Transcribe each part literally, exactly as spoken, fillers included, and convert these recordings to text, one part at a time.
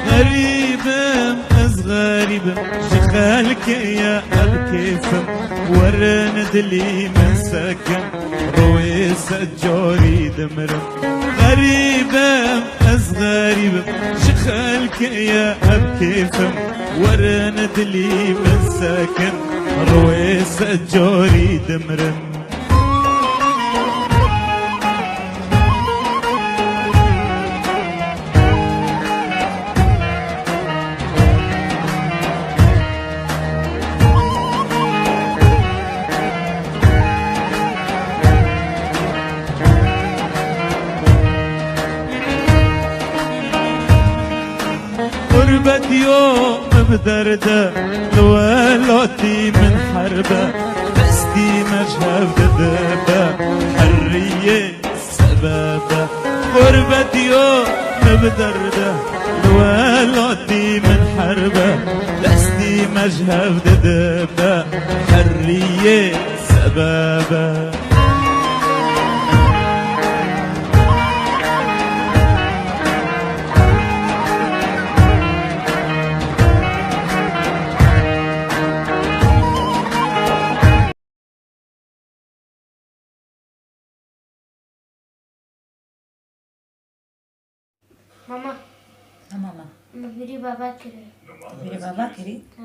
Xerîb im, ez xerîb im, ji xelkê ye ev kêf im. Werin dilî min sekin, rûyê sed carî dimirim. Xerîb im, ez xerîb im, ji xelkê ye ev kêf im. Werin dilî min sekin, rûyê sed carî dimirim. Xurbetiyo min bi derde, li welatî min herbe, destî me ji hev didibe, heriyê sebebe. Xurbetiyo min bi derde, li welatî min herbe, destî me ji hev didibe, heriyê sebebe. Mama. Ha, mama. Min bîrî baba kiriye. Bîrî baba kirî? Ha.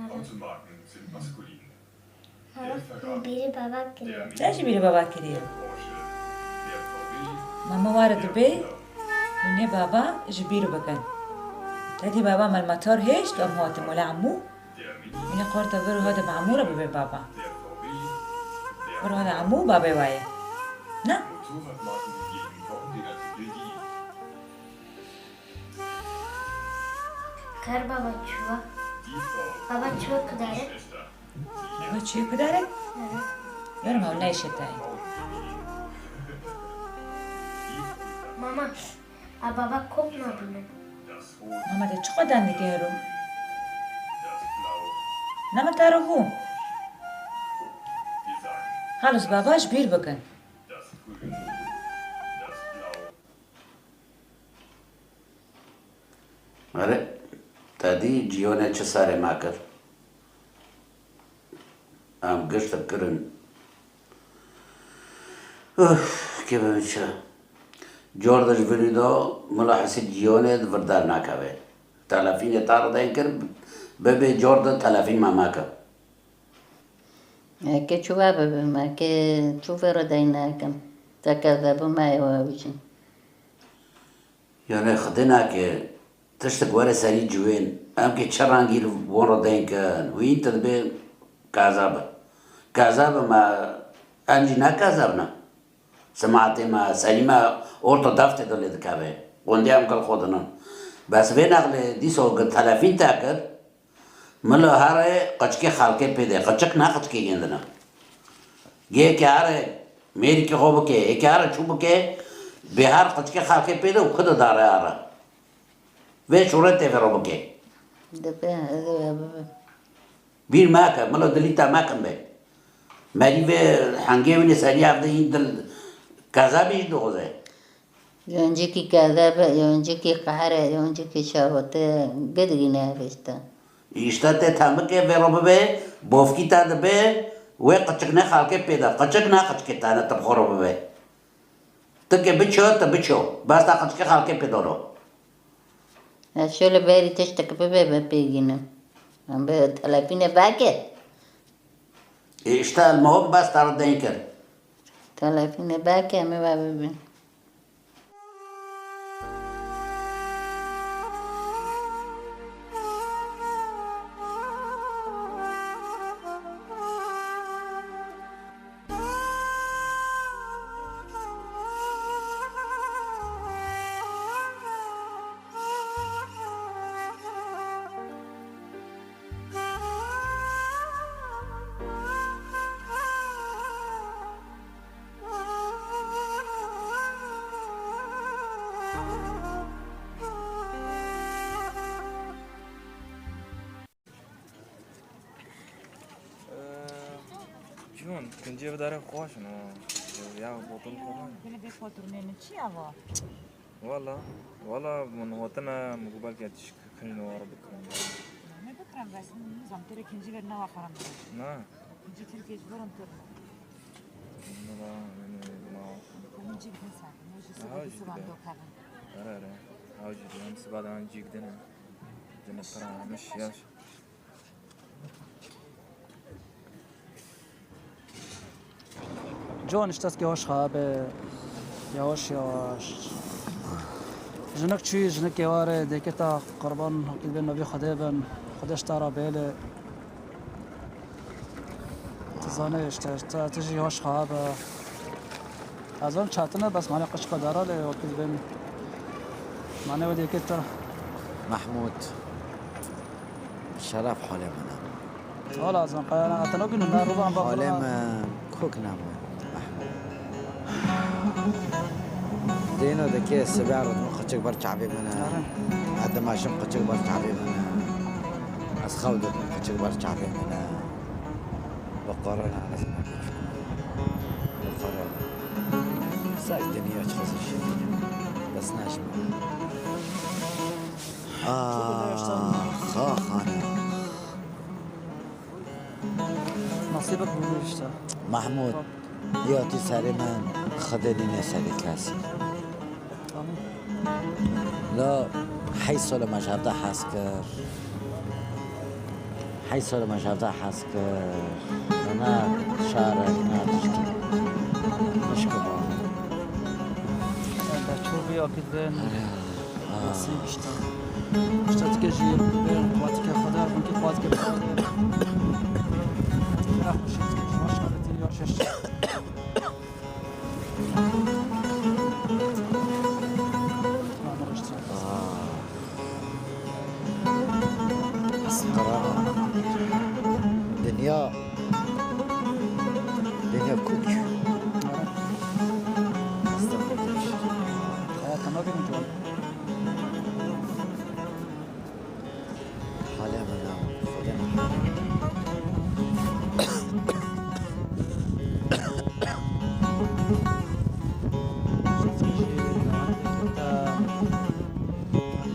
Mama, min bîrî baba kiriye. Te jî bîrî baba kiriye? Mama ware dibê, hûn ê baba ji bîr bikin. Te dî baba me li metar hêşt û em hatin wele emû. Hûn ê qarta vir û hade bi emû re bibe baba. Vir û hade emû babê waye. Ne? Kar baba çuwa. Baba çuwa kudare. Baba çuwa kudare? Evet. Yarım ew ne işe tay. Mama, a baba kop nabîne. Mama de çiqo deng dike ro? Nama te ro bû? Halos baba ji bîr bikin. Erê, te dî ciyonê çi serê me kir? Em gişt kirin. Uf, keve min çi? Cor de ji virî de Mila Hesî ciyonê di vir dernakeve. Telefînê te re deyn kir, bibê cor de telefîn me meke. Eke çû ve bibim, eke çû vê re deyn nekim. Te keve bû me ew ew jî. Yanê Xwedê nake tiştek were serî ciwên, em kê çi rengî li wan re deyn kin, wî te dibê kaza be. Kaza be me, em jî ne kaza bine. Simatê me, serî me orta deftê de lê dikeve. Qondiya em gel xwe dinin. Bes vê nexlê dîsa ku telefîn te kir, Milo here qeçikê xelkê pê de. Qeçik ne qeçikê yên din e. Gê ke here mêrikê xwe bike, ê ke here çû bike, bê her qeçikê xelkê pê de û ku de dare here. Vê şûretê vê re bike. Dibe, ez ê bibe. Bîr meke, Milo dilî te mekin be. Merî vê hengê wî serî ev de yî dil kezebî jî dixuze. Yoncikî kezebe, yoncikî qehre, yoncikî şahwete, gidigî nehêşte. Îşte tê temikê vê re bibe, bofkî te dibe, wê qiçik ne xelkê pê de, qiçik ne qiçikê te ne tu bi xwe re bibe. Tu ke biço, tu biço. Bes te qiçikê xelkê pê de ro. Ez şo li berî tiştek bibe me pê gînim. Em bi telefîne veke. Ê, îşte el mehok bes te re deyn kir. Telefîne veke, em ê ve bibin. Cîhan, kincê bidare xweş in ha. Ya botol xwe. Gelê bê faturmê min çi ya va? Wala, wala min hotine, min got belkî tişk kirin û wara bikirin. Ne bikirin, bes min nizam, têrê kincî ver neha xaram bikirin. Na. Kincî Tirkiyê ji bo re têr. Wala, yani, ma. Min cî gidin sen, min jî Aha, sibê jî siban gidin. Do kevin. Ere, ere. Ew jî diyem siba de cî gidin. Dine pira, min şiyaş. Can, işte, yavaş abi. Yavaş yavaş. Jinik çûyî, jinik êwarê, dêkê te qurban, haqî bên navî Xwedê bin. Xwedê ji te re bêle. Tu zanî işte, işte, tu jî yavaş abi. Ez on çatine bes mane qıçka dara le, o pil bin. Mane o dêkê te. Mahmud. Şeref halê min e. Wala ez qaya na, ata nabînim, na ruvan bak Halê ruvan. Min kok nabû. Dêno dikê sibe rût min qıçık ber çavê min e. Ara. Hadi maşım qıçık ber çavê min e. Ez xew didim qıçık ber çavê min e. Bi Qur'an ez nakim. Bi Qur'an. Sak dinya çi xizir şey. Bes naşim. Ah, ha, xana. Nasibek bû işte. Mahmud, ya tu serê min, Xwedê nîne serê kesî. Tamam. La, hey sala me ji hevda hez kir. Hey sala me ji hevda hez kir. Ne şarek, ne tiştî. Xişka bana. Ber ço bî, akî din. Nasî işte. İşte tike jî, kuatike xwe der, bunke kuatike xwe der. Ya xweşik, maşallah, ya şeş. Dinya, dinya kûk. Hayata nabînim ciwan. Halê min e, Xwedê min.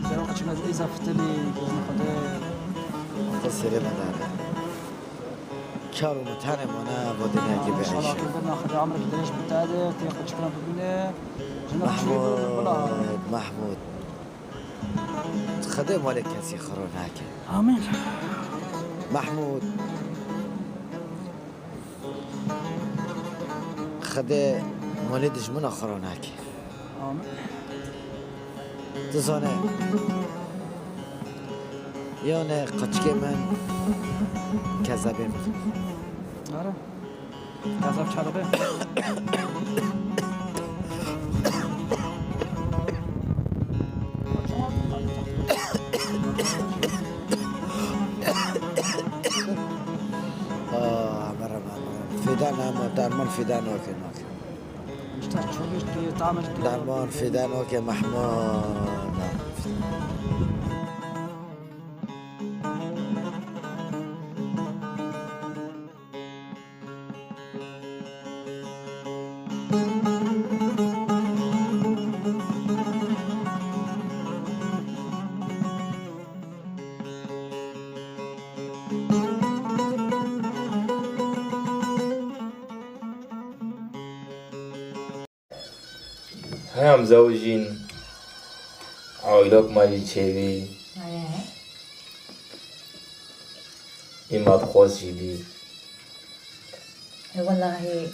Zero qıçına zeyza fitili, gözüne Xwedê. Xwedê serê min dane. Çar û min tenê mane bo dinyakê bihişim. Maşallah, akî birna Xwedê emrek dirêj bi te de, tê qıçkına bibîne. Jina qıçkına bibîne, bila. Mahmud, Mahmud. Xwedê malê kesî xiro nake. Amîn. Mahmud. Xwedê malê dijmina xiro nake. Amîn. Tu zane. Yanê qeçkê min, kezebê min. Ara. Kezeb çalıbe. Ah, merhaba, merhaba. Fidan ama derman fidan okey, okey. İşte çok işte, tam işte. Derman fidan okey, Mahmud. Heya em zewicîn, aîlok me jî çêbî. Aye. Î me dixwest jî bî. E, wellahî,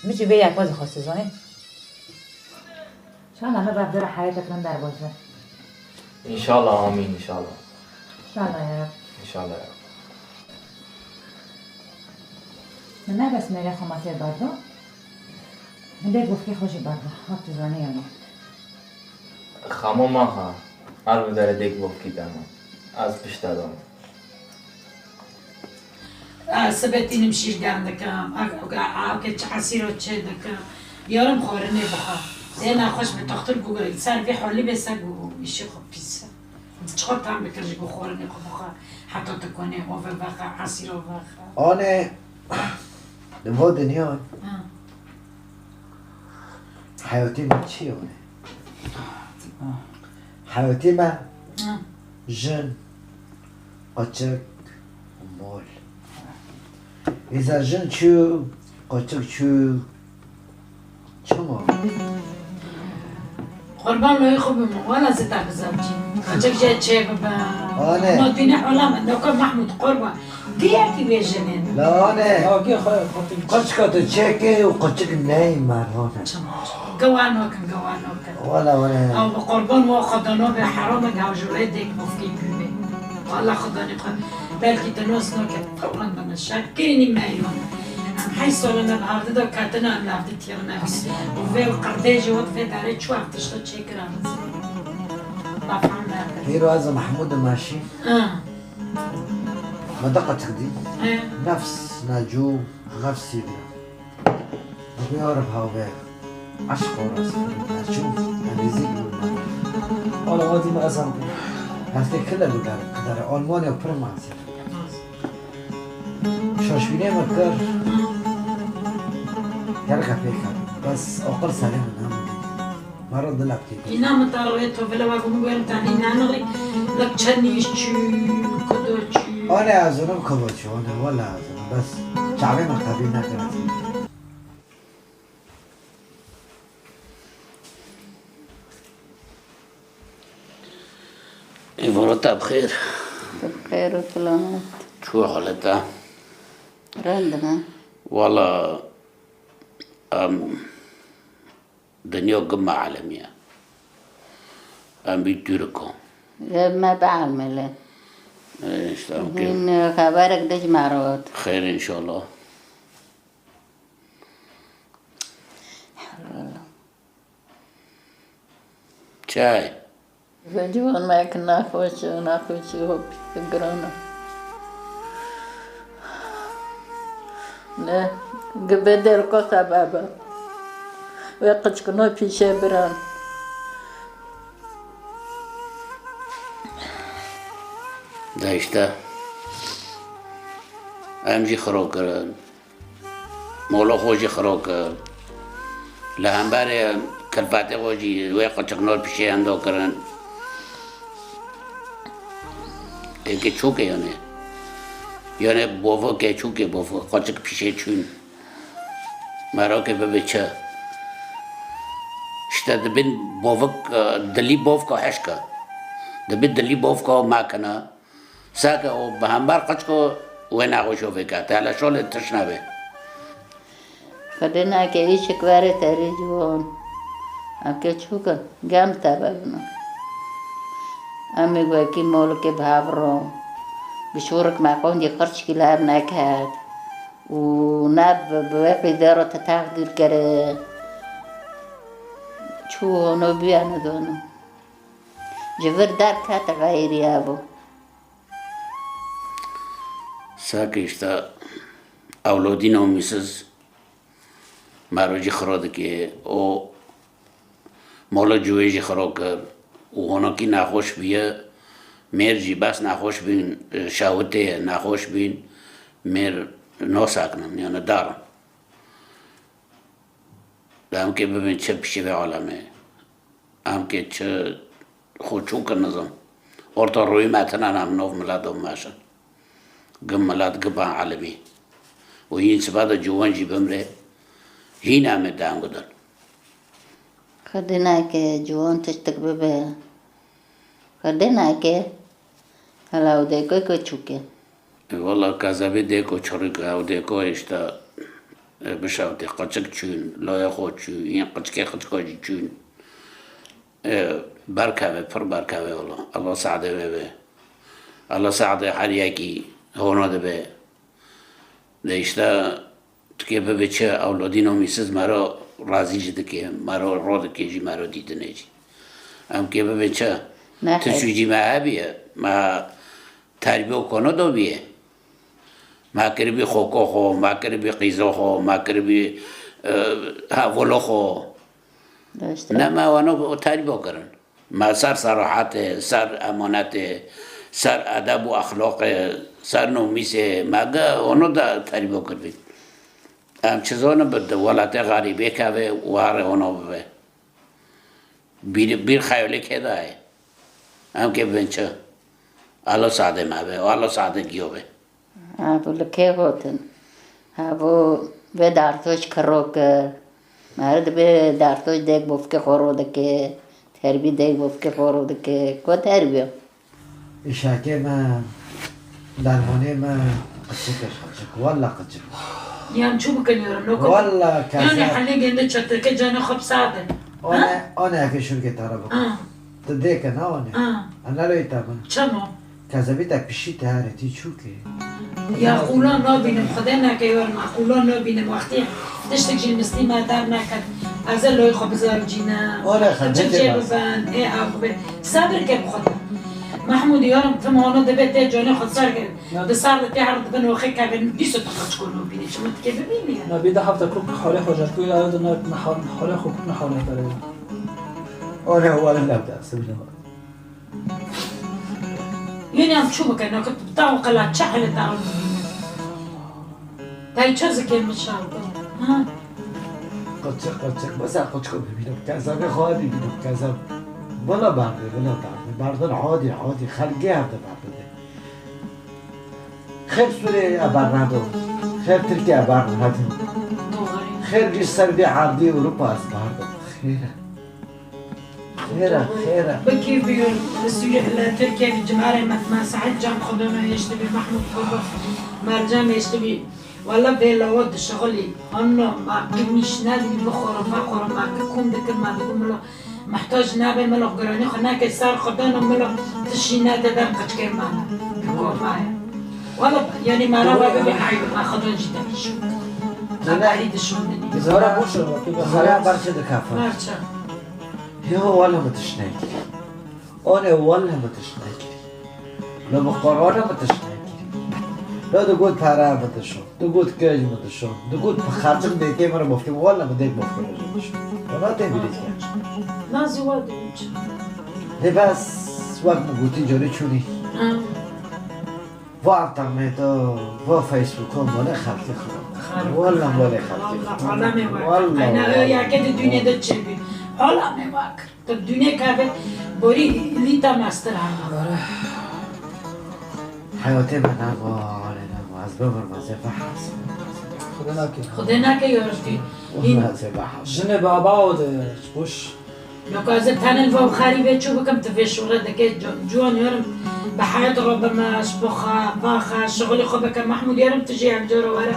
min jî vê yek xwest dixwest, zanî. Şana me berdera heyetek min derbas be. İnşallah, amin, inşallah. İnşallah ya Rab. İnşallah ya Rab. Min ne bes mêrê xwe ma tê berda. Min dê govkê xwe jî berda. Hak tu zanî yanî. Xamo maxa. Her bi derê dê govkî dema. Ez pişt de dam. Ez sibê tînim şîrgen dikim, ev, ev, ev, ev, çi esîro çê dikim. Yarim xwarinê bixe. Dê nexweş bi toxtir bû, ser vî holî bê se bû, îşê xwe pîs e. Çiqas tam bikir ji bo xwarinê xwe bixe. Heta tu konê ove vexe, esîro vexe. Anê, li vo dinya Ha. heyatî min çi ye anê? Hewtî me Ha. jin, qeçik, mol. Îza jin çû, qeçik çû, çima? Qurban loyê xwe bim, wala zita bizavcî. Qeçik jê çê bibe. Ane. Notîne ola min, noka Mahmud qurban. Giyekî vê jinê. La ane. Ya gê xwe, xwe tu Qeçika tu çêkê û qeçik neyê merhane. Çima? Gewano kin, gewano kin. Wala, wala. Ew bi qurban wa Xwedano be, heram e, hewjûrê dêk mufkê gû be. Wala Xwedanê xwe, belkî te nas nake, Qurban bana şak, kirînî meywan. Em hey solana bi hevdi de ketine, em li hevdi tîrine. Û vê qerdê jî wek vê darê çû ev tişta çêkira. Ba fam nake. Hîro ez û Mehmûd maşî. Ha. Me de qeçik dî. He. Nefs, nacû, nefsî dî. Dibê arif hawve. Eşq oras. Çû. Enîzî. Ala wadî me ezan. Heftê kile bidar. Kadar Almanya pir manzî. Şaşbînê me kir. Gelek pêk hat. Bes aqil serê min hem. Mero dila pêk. Îna min ta rê to vila wa gum guem tanî nanirî. Lek çenîş çû, kudo çû. Ane azinim kudo çû, ane wala azinim. Bes çavê min qebîl nekir. Îvoro te bi xêr. Tu bi xêr û selamet. Çi haleta? Rind me. Wala, em, dinya gima alemiye. Em bî Türko. Ev me bielmele. E, işte, em kê- Hîn xeberek de ji me re hat. Xêr inşallah. Çay. Ve ciwan me ki naxweş û naxweşî hop giran e. Ne, gibe der ko sebebe. Ve qıçkino pîşe biran. De işte. Em jî xiro kirin. Mola xwe jî xiro kir. Li hemberê kilfetê xwe jî wê qeçiknor pişê hendo kirin. Êkê çûkê yanê. Yanê bovokê çûkê bovok qeçik pişê çûn. Merokê bibe çi? İşte dibin bovik, e, dilî bovka hişka. Dibi dilî bovka makine. Sake û bi hember qeçko wê nexweşo vêke. Te hele şolê tişt nebe. Xwedê nake îşik were terê ciwan. Em ke çûkin, gem te bevin. Em ê wekî molike bi hev ro. Bi şorik me qondî qirçkî li hev neket. Û ne bi, bi wekî zero te teqdîr kere. Çû hono bûye nedano. Ji vir derkete xeyrî hebû. Sake işte ewlodîn û mîsiz mero jî xiro dike û molo cûyê jî xiro kir û honokî nexweş bûye. Mêr jî bes nexweş bîn, şewitê nexweş bîn, mêr nosaknin, yani darin. Em kê bibin çi pişî vê alemê. Em kê çi xwe çû kir nizam. Orta rûyî me tine ne em nov milet û meşin. Gim milet giban elibî. Û yîn sibe de ciwan jî bimrê. Hîn em ê deng bidin. Xwedê nake ciwan tiştik bibe. Xwedê nake. Hela ew dêko ku çûke. E, wala kezebê dêko çirîk, ew dêko işte, e, bişewtê, qeçik çûn, loya xwe çû, yên qeçikê qeçika jî çûn. E, berkeve, pir berkeve wala. Allah saadê wê be. Allah saadê her yekî hona dibe. De işte, Tikê bibe çi, ewladîn û mîsiz mero razî jî dike, mero ro dike jî, mero dîtinê jî. Em kê bibe çi? Ne Tirşû heyf. Jî me hebiye, me terbiye û kono dobiye. Me kiribî xoko xo, me kiribî qîzo xo, me kiribî, e, hevolo xo. Raşt e. Ne me wano terbiye kirin. Me ser serahatê, ser emanetê, ser edeb û exloqê, ser nomîsê me ge ono de terîbo kirbî. Em çi zonin bi di welatê xerîbê kevê û herê ono bibe. Bîr, bîr xeyolê kê dayê? Em kê bin çi? Alo sade me be, alo sade giyo be. Ev li kê gotin? Ev vê dertoş kiro kir. Meriv dibê dertoş dêk bofkê xwe ro dike, terbî dêk bofkê xwe ro dike. Ku terbiya? Îşakê me, dermanê me qıçık e, qıçık. Walla qıçık. Yan çu bikin yorum, lokum. Walla keze. Yani halê gende çateke canê xwe bisade. One, one eke şurke tara bıkın. Ha. Tu dêke na one. Ha. Ana lo ita bın. Çemo? Kezebî te pişî te herê tî çûkê. Ya qûlan nabînim, Xwedê neke yor me, qûlan nabînim. Wextî tiştik jî mistî me derneket. Ez ê loyê xwe bizewicînim. Ore xwe Çi çê bibin, ê ew xwe bê. Sebir ke bi xwe de. Mehmûd yarim, tim hano dibe tê canê xwe ser kir. Di sar de tê her dibin oxê kevin, dîso tu xwe çiko nabînî. Çi min dikê bibînî? Na bî de hefte kuk xolê xwe jer kuy, ew de ne, ne hal-, xolê xwe kuk ne hal ne perê. Ore wale ne bi dest, bi ne. Yine em çu bikin, nakit bi taw qela çi hele taw. Tay çi zikê min şardo. Ha? Qıçık, qıçık, mesela qıçık bibînim. Kezebê xwe bibînim, kezeb. Bila berdê, bila berdê. Berdin adi, adi. Xelgê hevde berdê. Xêr Sûriyeyê bernado. Xêr Tirkiye bernado. Doğru. Xêr ji ser vê erdê Ewropa ez berdim. Xêr e. Xêr e, xêr e. Bikî bîyo li Sûrî, li Tirkiyê bi cimarê me, me Seîd Can Xwedano hêştibî, Mehmûd Xwedano, Mercan hêştibî. Wele vê lawa dişixilî. Hanno, ma ki mîş nedibî bixwaro, vexwaro, ma ki kom dikir, ma digo milo muhtac nebe, milo giranî xwe neke ser Xwedano, milo tişî nede ber qeçkê me. Bi koma ye. Wele, yanî me re we bibî eyb, me Xwedon jî demîşo. Nene, Xeberî dişon dinî. Zara boş ver, bak, Zara berçe dikafa. Berçe. Yo, wele mi tişt nekirî. One wele mi tişt nekirî. Lo bi Qur'ana mi tişt nekirî. Lo digot pere mi dişo. Digot kej mi dişo. Digot bi xercim dê tê mi re bofke. Wele mi dêk bofke mi dişo. Ona tê bîrî ke. Nazî wa digot. Lê bes wek mi gotî corê çûnî. Ha. Va interneto, va Facebooko, wele xelkê xirab. Xirab. Wele, wele xelkê xirab. Wele alemê wek. Wele, ayna wele. Yeke di dûnê de çêbî. Alemê wek. Tu dûnê keve borî lîta mestir hema. Heyatê me nava, alê nava. Ez bimirim, ez ê vehas. Xwedê nake. Xwedê nake, yortî. Wele ez ê vehas. Jinê baba o de, boş. Yok, ez ê tenê li va xerîbê çû bikim, tu vê şûre dikê, ci-, ciwan yarim bi heyat re bime, ji bo xwe, va xwe, şixulê xwe bike. Mehmûd yarim tu jî yek cara were,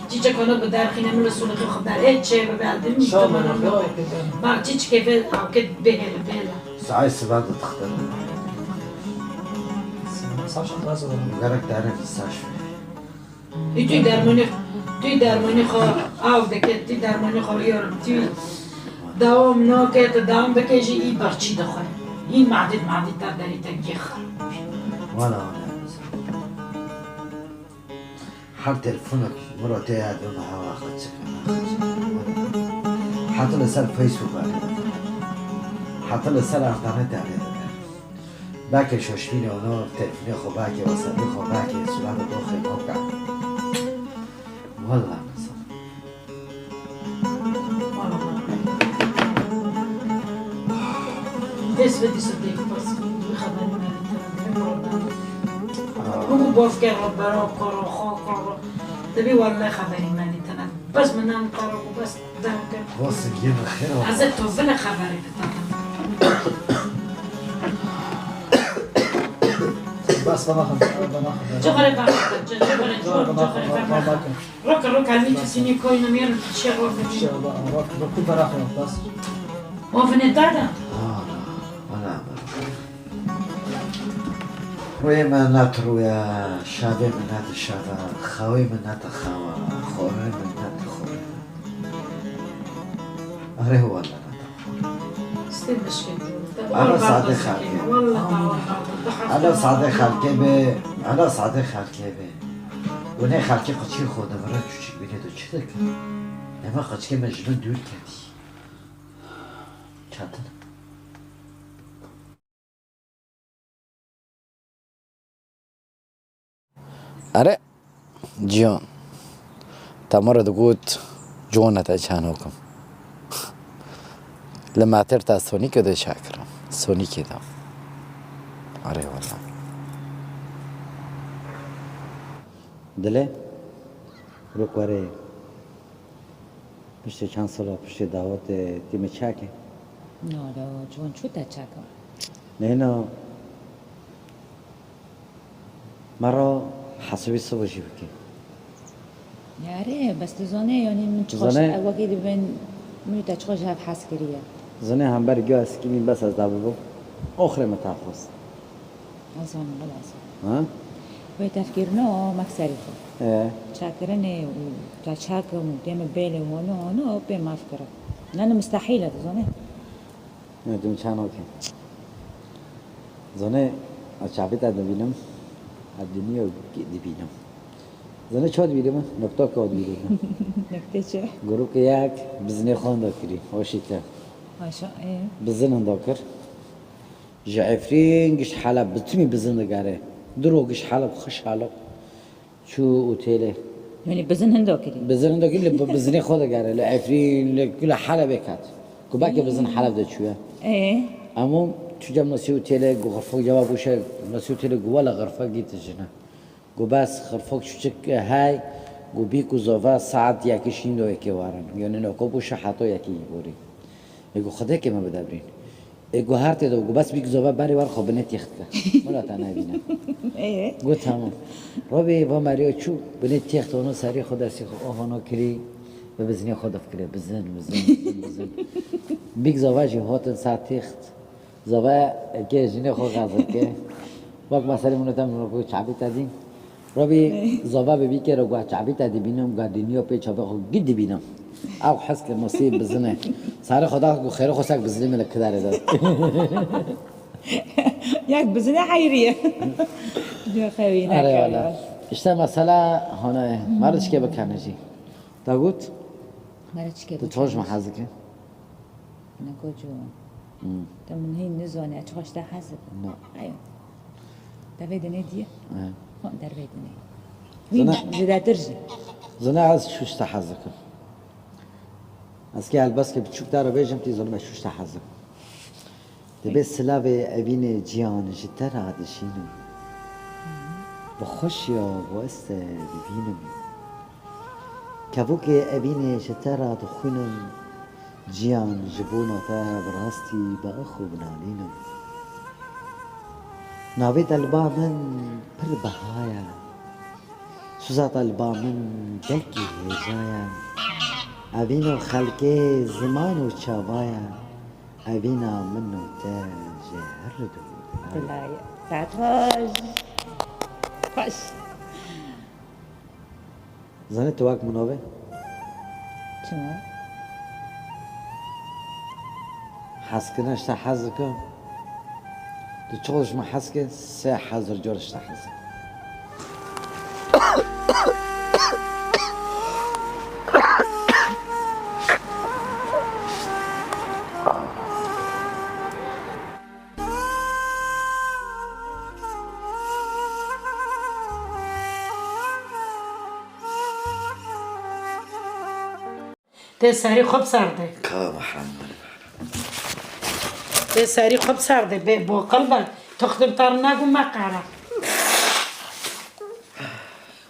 çîçek hano bi derxîne, min li sûlixê xwe ber. Ê çê bibe, ez dibînim tu min re. Bak, çîçikê vê awkê bihêle, bihêle. Saê sibe de dixtin. Gerek derek saç. Î tu dermanî, tu dermanî xwe av dike, tu dermanî xwe yor, tu dawam nake, tu dawam bike jî î berçî dixwe. Î madî madî te derî te gêx. Wala, wala. Her telefonek miro tê ya dû me hewa xwe çik. Heta li ser Facebook anî. Heta li ser internet anî. Belkê şoşbînê ono, telefonê xwe belkê, WhatsAppê xwe belkê, sûreta doxê xwe bike. Wela nizam. Dest ve dîsa dê, bas, xeberî me dî, bu bofke ro, bero, koro, xo, koro. Dibî wele xeberî me dî tene. Bes min em karo ku bes. Dewke. Xwestin yê min xêr û Ez ê tu vile xeberê bitanim. Bas bana xeber, bana xeber. Cixirê bana xeber, cixirê, cixirê, cixirê bana xeber. Roke, roke, elmî tu sînî koyna mêrin, tu çê roke. İnşallah, roke, roke, bana xeber, bas. O vine dada. Ana, ana, ana. Rûyê me ne tu rû ye, şevê me ne tu şev e, xewê me ne tu xew e, xorê me ne tu xorê ye. Erê, wele ne tu. Stê mişkê tu. Ana sadê xelkê. Wele, wele, wele. Ana sadê xelkê be, ana sadê xelkê be. Û nê xelkê qıçkê xwe de vira çûçik bînê tu çi dike? Dema qıçkê me ji min dûr ketî. Çetin. Erê, Cihan. Te min re digot, Cihan, te çend hokim. Li mater ta Sonîkê de çakirin. Sonîkê de. Arê wala. Dilê? Rok were. Piştê çend sala, piştê dawetê tî me çakê? Na, da, ciwan çû te çaka? Neyna. Mera hesabî siva jî bike. Erê, bes tu zanê, yanî min çiqas, ew wekî dibin, min û te çiqas ji hev hez kiriye. Zanê hember giya eskî min bes ez dabibim. Oxirê min te xwest. Ez zanim, bila ez zanim. Ha? Wê tevkirina mek serî xwe. E. Çakirinê û te çakim û dê min bêlê û hano hano ew pê maf kira. Nane mistehîl e, tu zanê. Ne, tu çano ke. Zane, a çavita dibînim, a dinya dibînim. Zane çawa dibînim? Nokta ka dibînim. Nokte çi? Grûpê yek bizinê xwe da kirî, hoşî te. Haşa, e? Bizin da kir. Ji Efrîn giş Heleb, bi timî bizin digere. Diro giş Heleb, xiş Heleb. Çû otelê. Yanî bizin hinda kirî? Bizin hinda kirî, li bi-, bizinê xwe digere, li Efrîn, li, li Helebê ket. Ku belkî bizin Heleb de çûye. Ê? Emo çû cem nasî otelê, ku xirfok ceva bûşe, nasî otelê ku wela xirfok gît jine. Ku bes xirfok çûçik hey, ku bî ku zova saet yekî şîn do yekê warin. Yanî noko bûşe heta yekî borî. Ê ku Xwedê ke me bidebrîn. Ê ku her tê de ku bes bîk zova berê wer xwe binê têx dike. Wela te nebîne. Ê? Got tamam. Robê va Merya çû binê têx de, ono serê xwe destê xwe ovano kirî ve bizinê xwe def kirê. Bizin, bizin, bizin, bizin. Bîk zova jî hatin ser têx. Zova eke jinê xwe xezir ke. Wek meselê min û te min ku çabî te dîn. Robî zava bi vî kere ku çabî te dibînim, ga dinya pê çavê xwe gî dibînim. Ew hez kir nasî bizine. Sarê xwe da ku xêrê xwe sek bizine min li kidarê de. Yak bizine heyriye. Diyor xewî. Are wala. İşte mesela hana meriçke bikanê jî. Te got? Meriçke bikanê. Tu çoj me hez dike? Niko ciwan. Hmm. Te min hîn nizane, ez çiqas te hez dikim. Na. Eyo. Te vê dinê diye? He. Xwe dervê dinê. Zina- Hîn zêdetir jî. Zina ez çûş te hez dikim. Ez kê helbestke biçûk te re bêjim, tî zanim ez çûş te hez dikim. Dibê silavê evînê ciyan ji te re dişînim. Bi xweşiya xwe ez te dibînim. Kevokê evînê ji te re dixwînim. Ciyan ji bona te bi rastî bi ax û bi nalîn im. Navê te li ba min pir biha ye. Soza te li ba min gelkî hêja ye. Evîna xelkê ziman û çava ye. Evîna min û te ji her du bila ye. Bila ye. Saet xweş. Xweş. Zanî tu wek min navê? Çima? Hezkirina ji te hez dikim. Tu çiqas ji min hez ke, sê hezar car ji te hez dikim. Tê serî xwe bi ser de. Ka mehrem min. Tê serî xwe bi ser de, bê boqil be. Toxtim tar nagu me qara.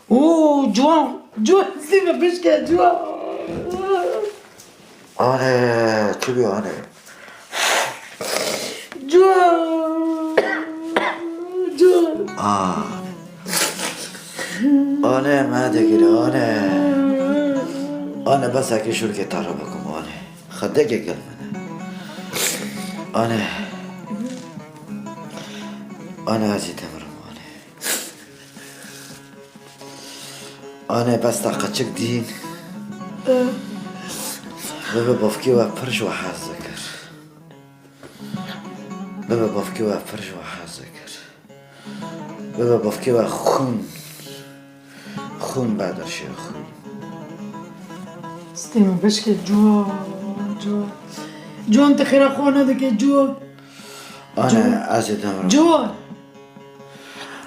Oo, ciwan, ciwan, sî me bişke, ciwan. Ane, çi bî ane? Ciwan, ciwan. Ane. Ane, me digire, ane. Ane, bes eke şûrkê te re bikim, ane. Xwedê gel min. Ane. Ane, ez ê te mirim, ane. Ane bes te qeçik dîn. Bibe bavkê we pir ji we hez dikir. Bibe bavkê we pir ji we hez dikir. Bibe bavkê we xûn. Xûn be derşê xûn. Stê min bişke ciwan, ciwan. Ciwan tu xêra xwe nedike ciwan. Ane, ez ê te mirim. Ciwan.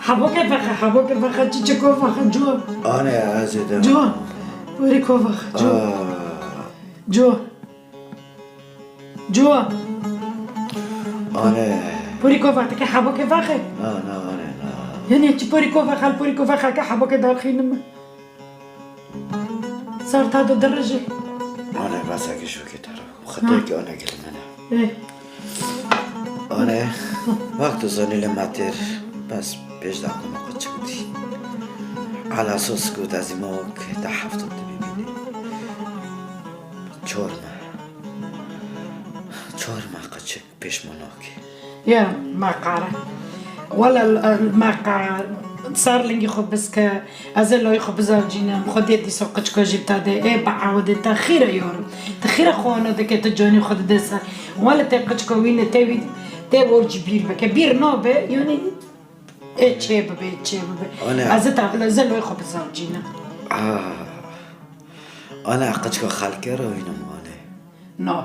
Hebo ke fexe, hebo ke fexe, çiçeko fexe, ciwan. Ane, ez ê te mirim. Ciwan. Weri ko fexe, ciwan. Aa. Ciwan. Ciwan. Ane. Porî kova dike, hebokê vexe. Na, na, ane, na. Yanî çi porî kova xal, porî kova xal ke hebokê darxînim. Sar ta do dirije. Ane, basa ke şokê tara. Xetê ke ane gelmene. Eh. Ane, wexto zanî li me têr, bes pêş de xwe me qeçik dî. Ala sos ku dezî me wek te hefta dibî bînî. Çor me. Çor me qeçik pêşmanakê. Ya, me qare. Wele, me qare. Ser lingî xwe biske. Ez ê layê xwe bizewcînim, Xwedê dîsa qiçka jî te de, ê biewidê te xîr e yarim. Tu xîr e xwe ana dike, tu canê xwe dide ser. Wele tê qiçka wî ne, tê wî, tê wor jî bîr bike. Bîr nabe, yanî ê çê bibe, ê çê bibe. Ana. Ez ê te, ez ê layê xwe bizewcînim. Ah. Ana qiçka xelkê re wî ne mane. No.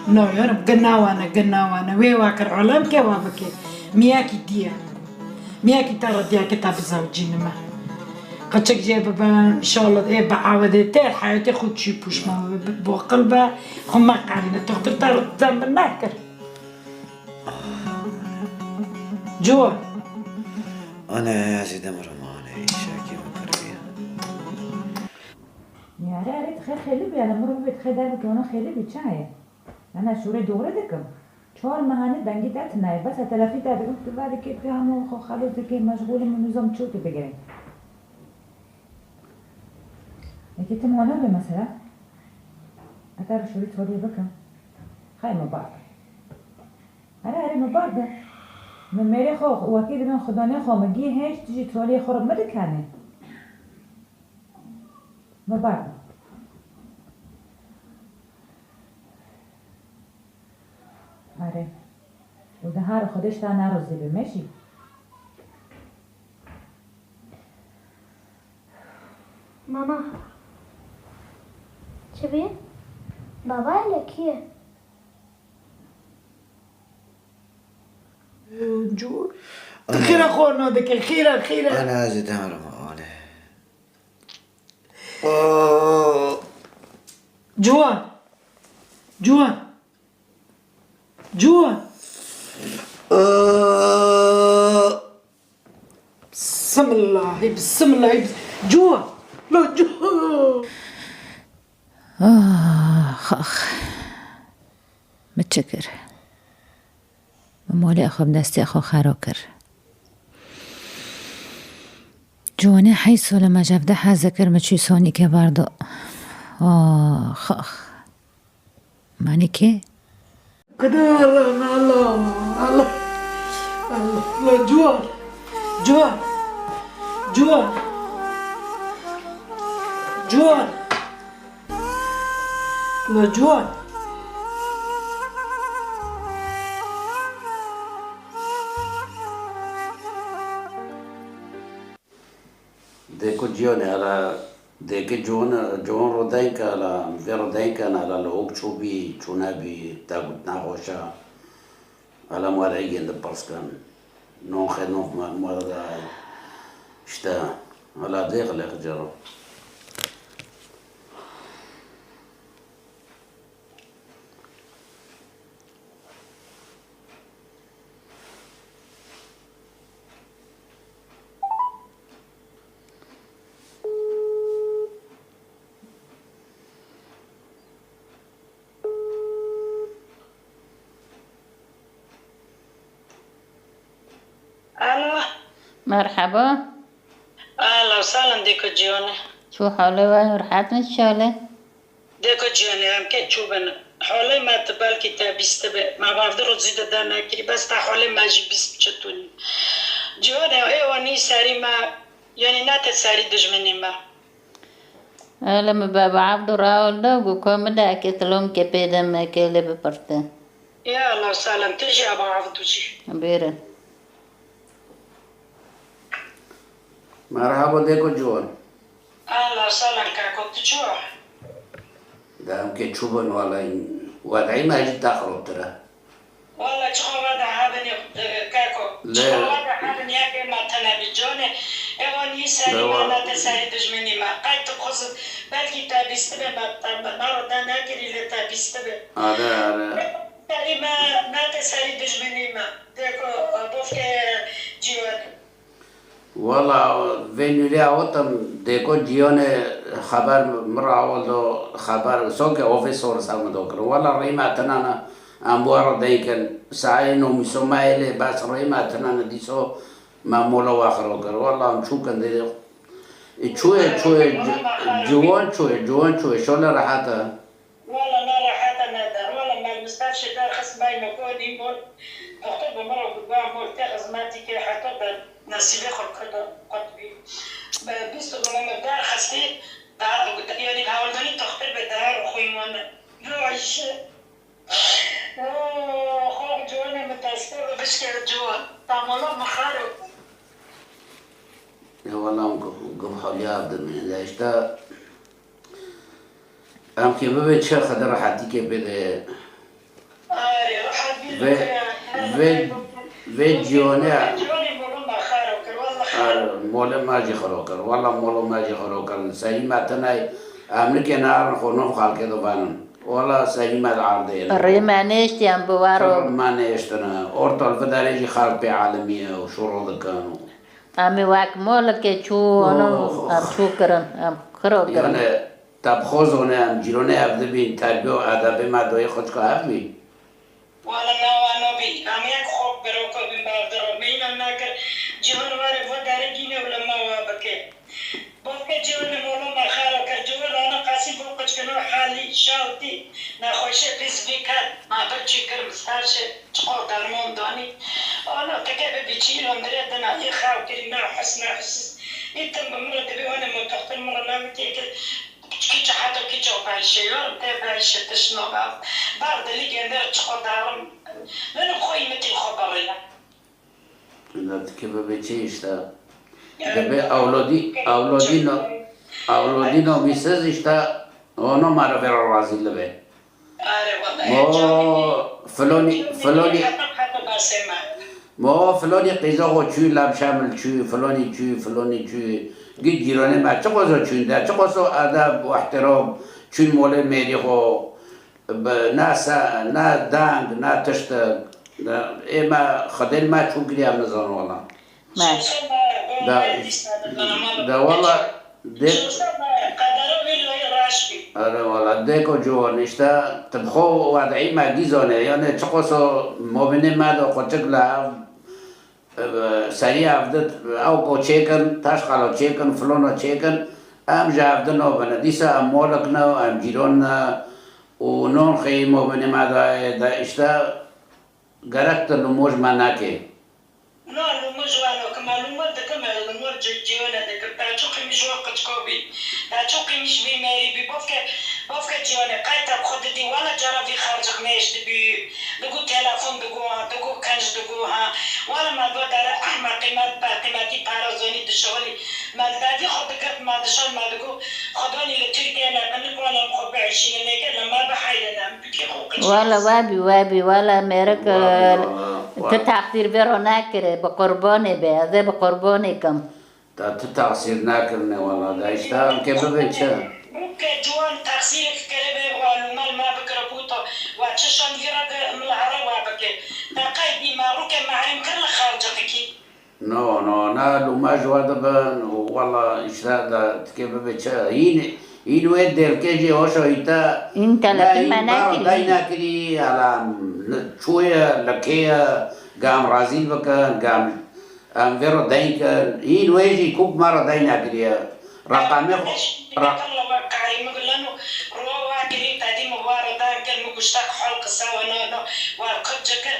No, yarim, gina wane, gina wane. Wê wa kir, alem ke wa bike. Miyakî diye. Miyakî te re diye ke te bizewcînime. Qiçik jê bibe, inşallah ê biewidê te, heyatê xwe çî pûşma bibe, boqil be, xwe me qerîne. Toxtir te re te min nekir. Ciwan. Ana, ez ê dem re mane, îşakî min pir bîya. Niyare, erê, dixê xêlî bî, ele mirovê dixê dervike wana xêlî bî, çaye? Ana şûrê doğru dikim. Çar mehanî dengî te tune ye. Bes e telefî te dikim, tu vedikê, tu hemû xwe xelos dikê, meşgûl im, nizam çi tu bigirê. Eke tim wana be mesela. Eke şûrê çoriyê bikim. Xay me bar be. Erê, erê, me bar be. Me mêrê xwe, wekî dibin xudanê xwe, me gî hêj, tu jî çoriyê xwe re me dikenê. Me bar da. Erê. Û de har Xwedê ji te nerozî be, me jî. Mama. Çi bî? Baba hele kî ye? Cû. Ana. Xîra xwe nadike, xîra, xîra. Ana, ez ê te re mane. Aa. Ciwan. Ciwan. Ciwan. Aa. Bismillahî, bismillahî, bis-, Ciwan. La Ciwan. Ax, ax. Min çi kir? Min malê xwe bi destê xwe xera kir. Ciwanê heyso li me ji hevdeh hez dikir, min çû sanîkê berda. Ax, ax. Manî kê? Kide Allah, Allah, Allah, Allah, Ciwan, Ciwan, Ciwan, Ciwan. La Ciwan. Dêko Ciwanê, hele dêkê Ciwan, Ciwan rodeyke, hele vê rodeyke, hele li ok çûbî, çûnebî, te got nexweş e. Hele ma re yên dipirs kin. Non xê non ma, ma re de işte, hele dêk lêk cero. Alo. Merhaba. Ahlan, sahlan, dêko Ciwanê. Çû halê we, rehet in şalê? Dêko Ciwanê, em kê çû bin. Holê me tu belkî te bîstibe. Me bavdi rojî de dernekirî, bes te holê me jî bîst çi tûnî. Ciwanê, ê wanî serî me, yanî ne te serî dijminî me. Hele min baba Evdo raholda, got ka min de eke tilomkê pê de me kê lê bipirte. Ya Allah, sahlan, tu jî aba Evdo jî. Bêre. Merhaba dêko Ciwan. Ahlan, sahlan, kako, tu çi wa? De em kê çû bin, wele wed'î me jî te xirabtir e. Wele çixa wede hebin, e, kako. Lê çixa wede hebin, yekê me tune bi Ciwanê. Ê wanî Serî me nate serî dijminî me. Qey tu xwezit belkî te bîstibe me, me, me re de nekirî lê te bîstibe. Are, are. Serî me nate serî dijminî me. Dêko, e, bofke cîwanê. Wala vê nûrê awitim, dêko cîwanê xeber min re awildo, xeber soke ofîs sor ser min do kir. Wala rî me tinane, em bo re deykin. Saê nomîso me yê lê bes rî me tinane dîso. Me mola we xiro kir. Wela em çûkin dê. Çûyê, çûyê, ci-, ciwan çûyê, ciwan çûyê. Şole rehet e. Wela me rehet e, me der. Wela me li ser şê derxist, me niko nî mol. Doxtor bi min re got, ba mol te xizmetî kir, heta be nesîbê xwe kir de qut bî. Be bîst û neh me derxistî, daha bi got, yanî bi hewldanî doxtor be daha xwîn wan. Yo Ayşe. Oo, xo ciwanê min destê min bişkeve ciwan. Tamala min xaro. Ya wala em guh, guh holiya dimîne. De işte em kê bibe çi Xwedê rehetîkê bide. Arê, rehet bî. Vê, vê, vê ciwanê. Ciwanê mola me xaro kir, wala xaro. Arê, mola me jî xaro kir. Wala mola me jî xaro kir. Serî me tinay, em nikê narin xwe nov xalkê de venin. Wala serî me di erdê ye. Rê me nêştiyan bi waro. Çi rê me nêştine. Ortal vidarê jî xalk pê alemî ye û şoro dikin û. Em ê wek molekê çû, oh, em çû kirin, em xiro kirin. Yani, te bi xwe zone, em cîronê ev dibîn, terbiye û edebê me doyê xwe çika ev bî? Wala na wa nabî. Em yek xwe bi roko bin bavdiro. Me înan nakir, cîhan were vo derê gîne û lema wa bike. Bavke cihane molo me xera kir, cihol ana qasî bo qiçkino halî şawtî nexweşe biz vî ket, ma bir çî kir mistar şe, çiqo dermon danî. Ana tike bi biçî îlon dire dina, î xew kirî, nehus nehus. Î tim bi min re dibî, wane mo toxtir min re navitî kir, kiçe heta kiçe o payşe, yor te payşe tişno bav. Bar dilî gender çiqo darim. Benim xo îmitî xo barîne. Dikeve be çi işte. Debe awlodî, awlodîno, awlodîno mîsiz işte, ono ma re vera razî libe. Mo filonî, filonî, mo filonî qîza xo çû, Lam Şamil çû, filonî çû, filonî çû. Gî cîranê me çi qozo çûn de, çi qozo edeb û ihtiram çûn molê mêrî xo. Bi ne se-, ne deng, ne tiştik. Ê me, Xwedê li me çû kiriye, em nizanin wela. Me. De, de wela, dê-, Ere wela, dêko ciwan, işte, tu bi xwe wedî me gî zane, yani çiqoso mobînê me de xwe çik li hev, Serî ev di ew ko çêkin, taşqalo çêkin, filono çêkin, em ji ev di nobine. Dîsa em molik ne, em cîron ne û non xeyî mobinê me dayê de, işte gerek tu lûmo ji me nekê. Na lûmo ji we nakim, me lûmo dikim, me lûmo ji cîyone dikim. Te çi qîmî ji we qiçko bî, te çi qîmî ji vî mêrî bî, bofke Bavke cîyanê, qey te bi xwe didî, wele cara vî xercik nêştibî, digo telefon digo ha, digo kenc digo ha. Wele me go dere ehmeqî, me bi qîmetî para zonî dişixulî. Me li berdî xwe digirt, me dişand, me digo, Xwedanî li Tirkiyê ne, bi nik wele em xwe biişînin, nêke li me biheyrin, em bikê xwe qiç. Wele we bî, we bî, wele mêrik, tu texsîr vê ro nekirê, bi qurbanê be, ez ê bi qurbanê kim. Te tu taxsîr nekirine wela, de işte em kê bibê çi? Bûke ciwan taxsîrek kiribe, wa lûme li me bikire, bûto, wa çi şand vî re de min li here wa bike. Te qey dî me rûke mehrîm kir li xercixikî? No, no, ne lûme ji we dibin û wela işte de tu kê bibê çi? Hîn, hîn wê dêlkê jî hoşa hî te. Hîn te li me nekirî. Hîn me re dey nekirî, ela çûye, li kê ye, gam razî bikin, gam Em vê re deyn kin. Hîn wê jî kûk me re deyn nekiriye. Reqemê xwe, re- Karî min guleno, rowa wa kirî tedî min wa re dan kir, min guştek hol qisa we no, no, wa kut cikir,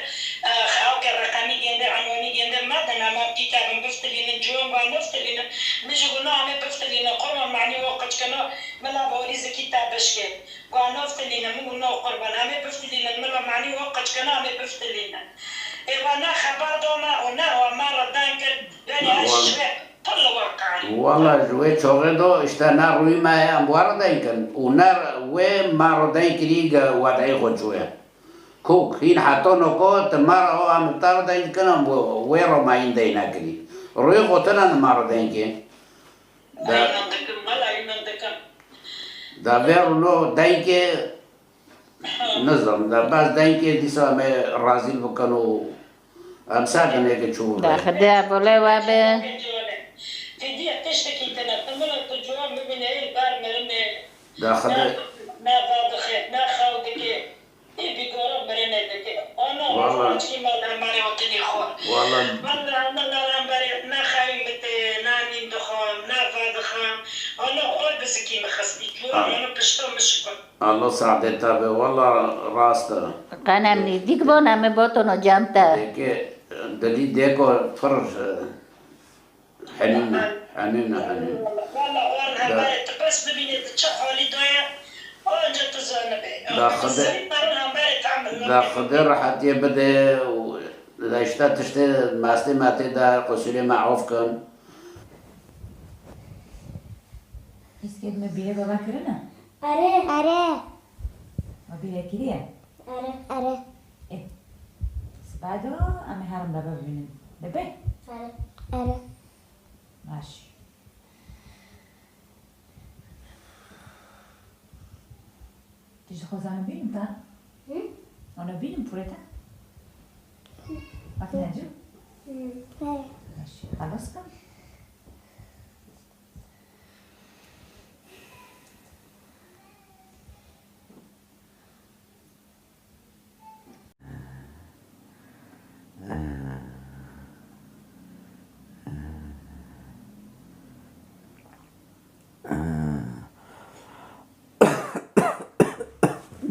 ew ke reqemî gênde, enwanî gênde me de, nema pîka bin biftilînin, ciwan wa niftilînin. Min jî guna em ê biftilînin, qurban manî we qiç kino, min la borî zikî te bişkê. Wa niftilînin, min guna qurban, em ê biftilînin, min la manî we qiç kino, em ê biftilînin. Ê we ne xeber da me û ne we me re deng kir, belê ez ji wê pir li wir qanî. Wala ji wê çaxê de işte ne rûyê me ye em we re deng kin û ne wê me re deng kirî ge wedeyê xwe çûye. Kok hîn heta noko ti me re o em te re deng kin em wê re me hîn dey nekirî. Rûyê xwe tune ni me re deng kê. Da, Aynen dikim, wala aynen dikim. Da vê rûno dengê nizam, da bes dengê dîsa me razî bikin û em ser dinêke çû. Da Xwedê ebole we be. Fîdiye tiştekî tine, tu mila tu ciwan bibîne, ê li ber mirinê. Da Xwedê. Ne, ne vadixe, ne xew dike. Ê bîgora mirinê dike. Ana Wala. Çikî me li hemberê otinî xwe. Wala. Wala, ana li hemberê ne xewî mitê, ne nîn dixwim, ne vedixwim. Ana xwe bi zikî min xistî. Ciwan Ah. Ana pişta min şikand. Allah saadê te be. Wala rast e. Qenem nî. Dik bona me botono cem te. Deke, dilî deko pir, e, Henîne, henîne, henîne. Valla wan hemberê tu bes bibînê tu çi halî de ye, anca tu zanibê. Da Xwedê, da Xwedê rehetiyê bide û da işte tiştê mastê me tê de qusurê me af kin. Hîskêt me bîrê baba kirine? Erê. Erê. Me bîrê kiriye? Erê. Erê. Ê. Sibado em ê herin baba bibînin. Bebe? Erê. Erê. Baş. Tu ji xwe zanî bînim ta? Hı? Ana bînim pûrê te? Hı. Aferin cim. Hı. Baş. Xelas kim?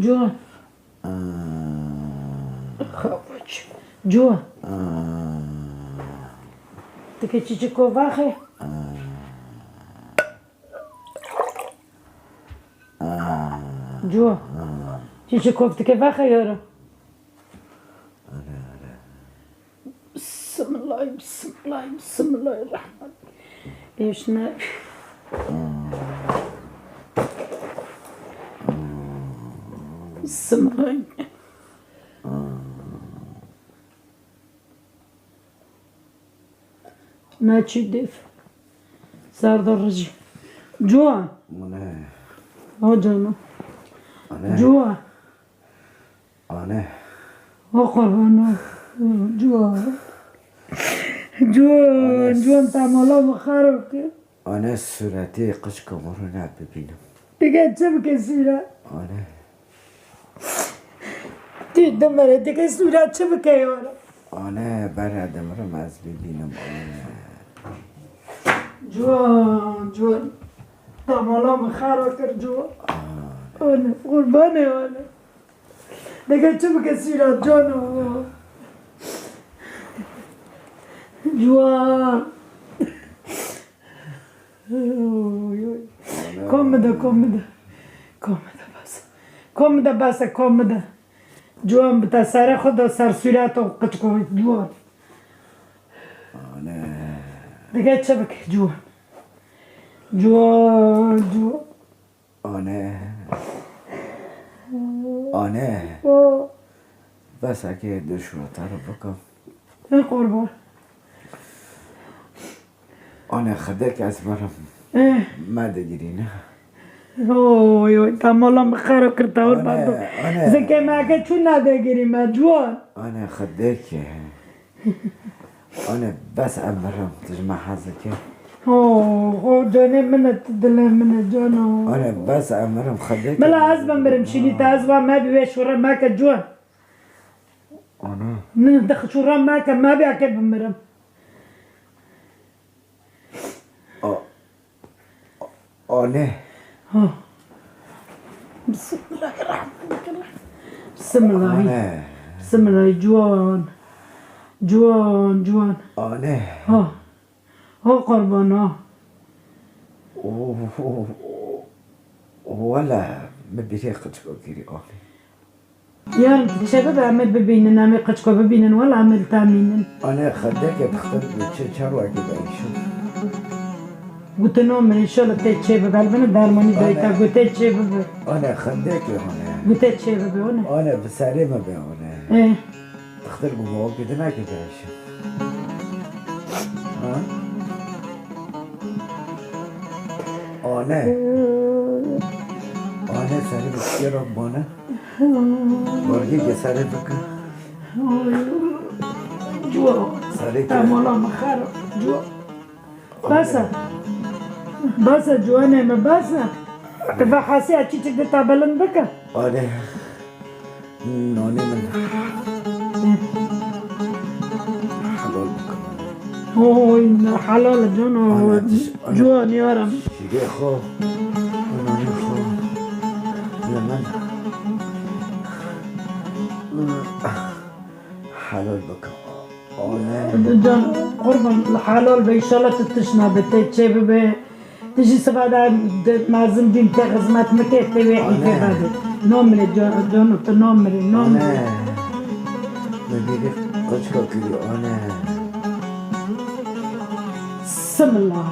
Ciwan. Xabaç. Ciwan. Dike çiçiko vaxê. Ciwan. Çiçiko dike vaxê yara. Bismillah, bismillah, bismillah rahman. Eşne. Bismillah. Naçî dêf. Serdar Rijî. Ciwan. Mune. Ha cana. Ane. Ciwan. Ane. Ha qurbana. Ciwan. Ciwan, Ane. Ciwan, tamala min xerab kir. Ane sûretê qicka min rûne bibînim. Dike çi bike sûret? Ane. Tu dimire, dike sûret çi bike yara? Ane, bere dimirim ez bibînim, ane. Ciwan, ciwan. Tamala min xera kir ciwan. Ane. Ane, qurbanê ane. Dike çi bike sûret cano. Ciwan. Oy, oy. Kom bide, kom bide. Kom bide bes. Kom bide bes, kom bide. Ciwan bide serê xwe de ser sûret û qicko ciwan. Ane. Dike çi bike ciwan. Ciwan, ciwan. Ane. Ane. Bes eke du şûreta re bikim. Ê qurban. Ane xidek ez mirim. Eh. Me digirîne. Oy, oy, tamala min xera kir tawir bado. Ane, ane. Zikê me eke çû nedigirî me, ciwan. Ane xidek. Ane bes em mirim, tu ji me hez dikî. Ho, ho, canê min e, tu dilê min e, cano. Ane bes em mirim, xidek. Bila ez bimirim, şînî te ez va me bi wê şûre meke ciwan. Ana. Min dixi şûre meke, me bi eke bimirim. A-, Ane. Ha. Bismillahirrahmanirrahim. Bismillah. Ane. Bismillah. Ciwan. Ciwan, ciwan. Ane. Ha. Ha qurban ha. Oh, oh, oh. Wala, me bîrê qicko kirî, ane. Yarın çê bibe, em ê bibînin, em ê qicko bibînin, wela em ê li te mînin. Ane xendeke dixtir bi çi çarwekî be îşin. Gotino min, înşallah tê çê bibe, li bine dermanî dayî te, gotê çê bibe. Ane xendeke hane. Gotê çê bibe, hane. Ane bi serê me be, hane. Ê. Dixtir bi mawkê dineke be îşin. Ha? Ne? Ane serê bike Rabbane. Bargê ke serê bike. Cuwa. Serê ke. Em wala min xera. Cuwa. Bes e. Bes e, ciwanê min, bes e. Tu vê hesiya çîçik di te bilind bike. Ane. Nanê min. Helal bike. Oy, helal e, cano. Ane, tiş-, ane. Ciwan yarim. Şîrê xwe. Nanê xwe. Li min. Helal bike. Ane. Can, qurban, helal be, înşallah tu tişt nabe, tê çê bibe. Tu jî siba de, de mezin bîm, tê xizmet min kê, tê wê îfê vede. Nomre, can, can, tu nomre, nomre. Ane. Me bîrî qirçika kirî, ane. Bismillah.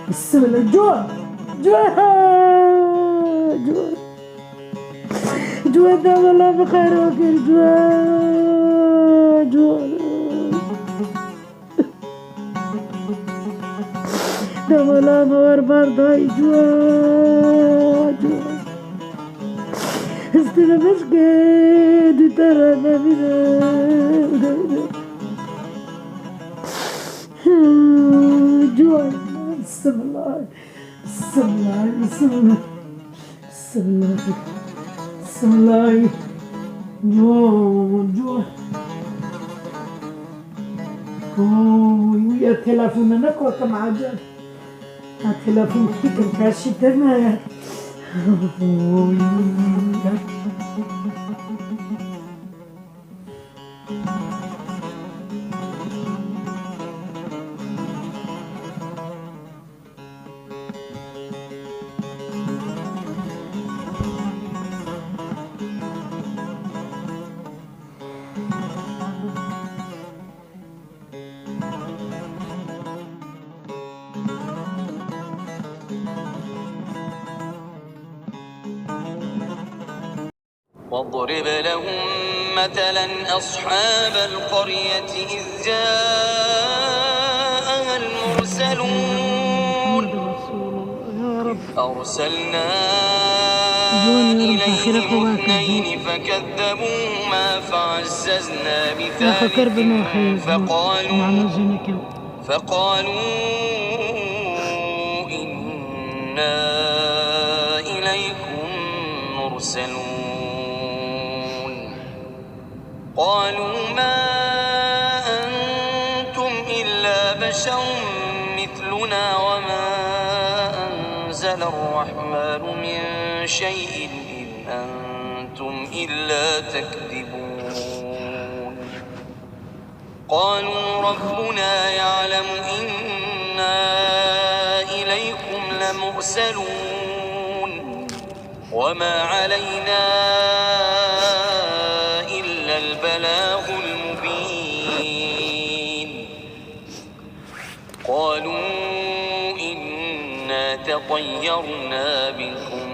Bismillah. Can, can, can. Ciwan, dema la min xera kir, ciwan, ciwan. Dema la min wer bar dayî, ciwan, ciwan. Histine meşke du te re nebîne. Ciwan, bismillah, bismillah, bismillah. Bismillah. Bismillah. Cuwa, cuwa. Oy, ya telefonu ne kotum acil. Ha, telefon fikir karşı deme. Oy, ya. واضرب لهم مثلا أصحاب القرية إذ جاءها المرسلون. إذ أرسلنا إليهم اثنين فكذبوهما فعززنا بثالث فقالوا فقالوا إنا إليكم مرسلون. قالوا ما أنتم إلا بشر مثلنا وما أنزل الرحمن من شيء إن أنتم إلا تكذبون. قالوا ربنا يعلم إنا إليكم لمرسلون وما علينا إلا البلاغ المبين. قالوا إنا تطيرنا بكم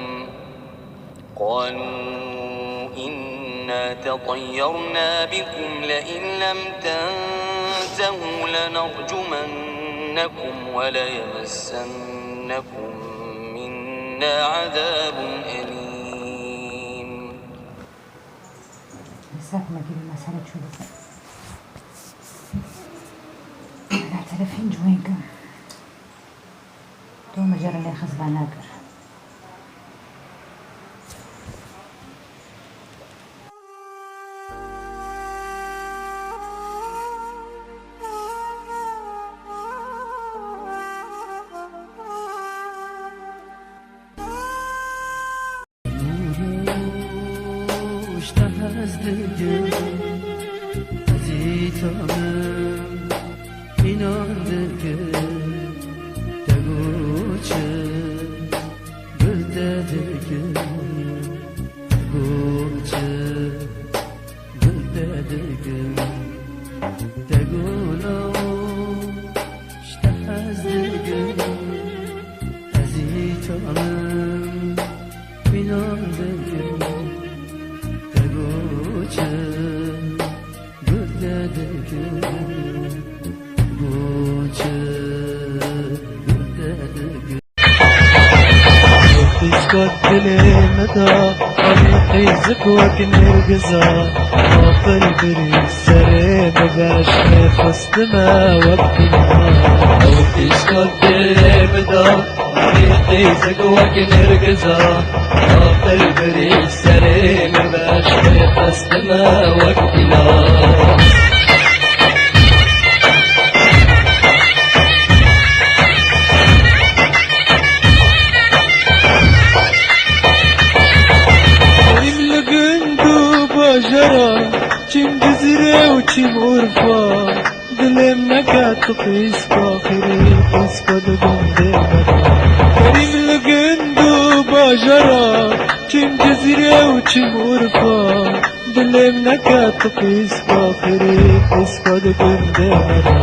قالوا إنا تطيرنا بكم لئن لم تنتهوا لنرجمنكم وليمسنكم منا عذاب أليم. Mesele çû bike. Her terefên ciwên kim. Tu min jê re lê xizba nakir. Nûr û ji te hez dikim, ezî to min înan dikim, te got çi? Gul te dikim, gul çi? Gul te dikim, te gula ji te hez dikim, ezî to min înan dikim, te got çi? Gul te dikim, gul Qîzik wek nêrgiza, aqil birî serê min, beşmê xistime wek dîna. Ew tîşka dilê min da, qîzik wek nêrgiza, aqil birî serê min, beşmê xistime wek dîna. Erim li gund û bajara, çim Cizîrê û çim Urfa. Dilê min neket tu qîz faxirî, qîz ku di gundê me de. Erim li gund û bajara, çim Cizîrê û çim Urfa. Dilê min neket tu qîz faxirî, qîz ku di gundê me de.